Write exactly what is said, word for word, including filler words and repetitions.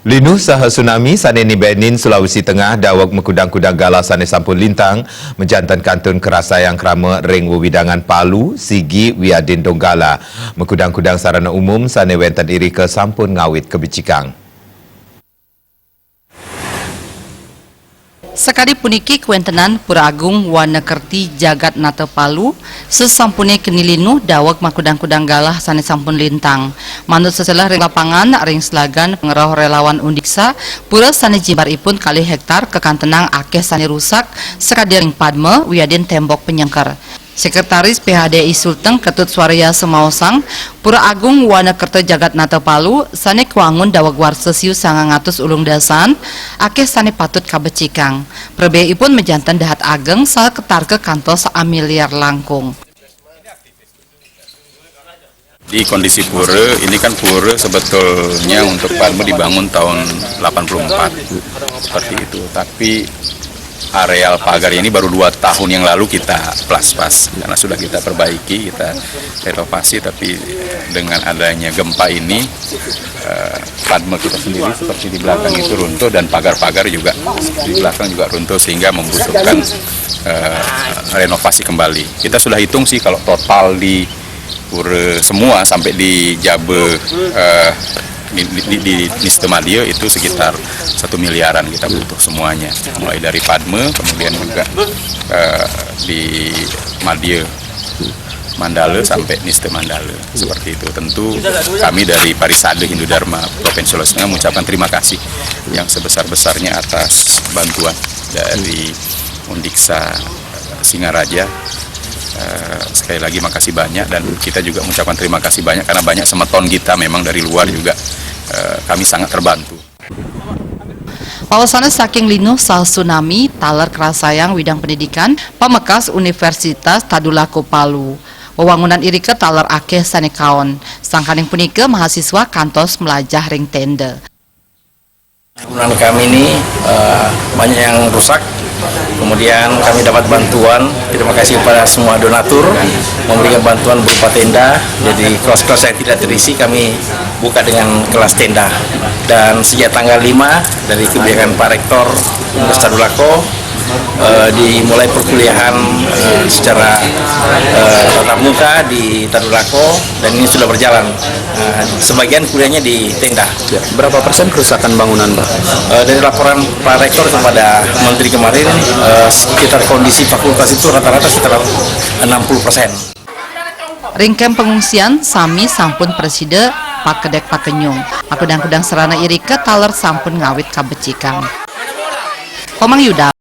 Linuh saha tsunami sane nibenin Sulawesi Tengah daweg makudang-kudang galah sane sampun lintang, majanten kantun karasayang krama ring wewidangan Palu, Sigi, wiadin Donggala. Makudang-kudang sarana umum sane wenten irika sampun ngawit kabecikang. Sakadi puniki kawentenan Pura Agung Wana Kerti Jagat Nata Palu, sasampune keni linuh daweg makudang-kudang galah sane sampun lintang. Manut seselah ring lapangan, ring selagan pangrauh relawan Undiksa, pura sane jimbaripun kalih hektar kakantenang akeh sane rusak, sakadi ring padma wiadin tembok panyengker. Sekretaris P H D I Sulteng Ketut Swaraya semaosang, Pura Agung Wana Kerta Jagat Nata Palu sane kawangun daweg warsa siu sangang atus ulung dasan, akeh sane patut kabecikang. Prabeipun majanten dahat ageng saha katarka kantos samiliar langkung. Di kondisi pura, ini kan pura sebetulnya untuk Padma dibangun tahun delapan puluh empat, seperti itu. Tapi areal pagar ini baru dua tahun yang lalu kita plaspas, karena sudah kita perbaiki, kita renovasi, tapi dengan adanya gempa ini, eh, Padma kita sendiri seperti di belakang itu runtuh dan pagar-pagar juga di belakang juga runtuh, sehingga membutuhkan, eh, renovasi kembali. Kita sudah hitung sih, kalau total di pura semua sampai di jaba, eh, di, di, di, di Nistemadia itu sekitar satu miliaran kita butuh semuanya, mulai dari Padma, kemudian juga, eh, di Madia Mandala sampai Niste Mandala, seperti itu. Tentu kami dari Parisade Hindu Dharma Provinsi Sulawesi Tengah mengucapkan terima kasih yang sebesar-besarnya atas bantuan dari Undiksa Singaraja. Eh, sekali lagi makasih banyak, dan kita juga mengucapkan terima kasih banyak karena banyak semeton kita memang dari luar juga, eh, kami sangat terbantu. Pawasana saking linuh saha tsunami taler karasayang widang pendidikan pamekas Universitas Tadulako Palu. Wewangunan irika taler akeh sane kaon. Sangkaning punika mahasiswa kantos mlajah ring tenda. Bangunan kami ini, eh, banyak yang rusak. Kemudian kami dapat bantuan, terima kasih kepada semua donatur, memberikan bantuan berupa tenda. Jadi kelas-kelas yang tidak terisi kami buka dengan kelas tenda. Dan sejak tanggal lima, dari kebijakan Pak Rektor Universitas Tadulako, eh, dimulai perkuliahan, eh, secara, eh, tatap muka di Tadulako, dan ini sudah berjalan. Eh, sebagian kuliahnya di tenda. Ya, berapa persen kerusakan bangunan, Pak? Eh, dari laporan Pak Rektor kepada Menteri kemarin, eh, sekitar kondisi fakultas itu rata-rata sekitar enam puluh persen. Ring kem pengungsian sami sampun prasida pakedek pakenyung. Makudang-kudang sarana irika taler sampun ngawit kabecikang. Komang Yuda.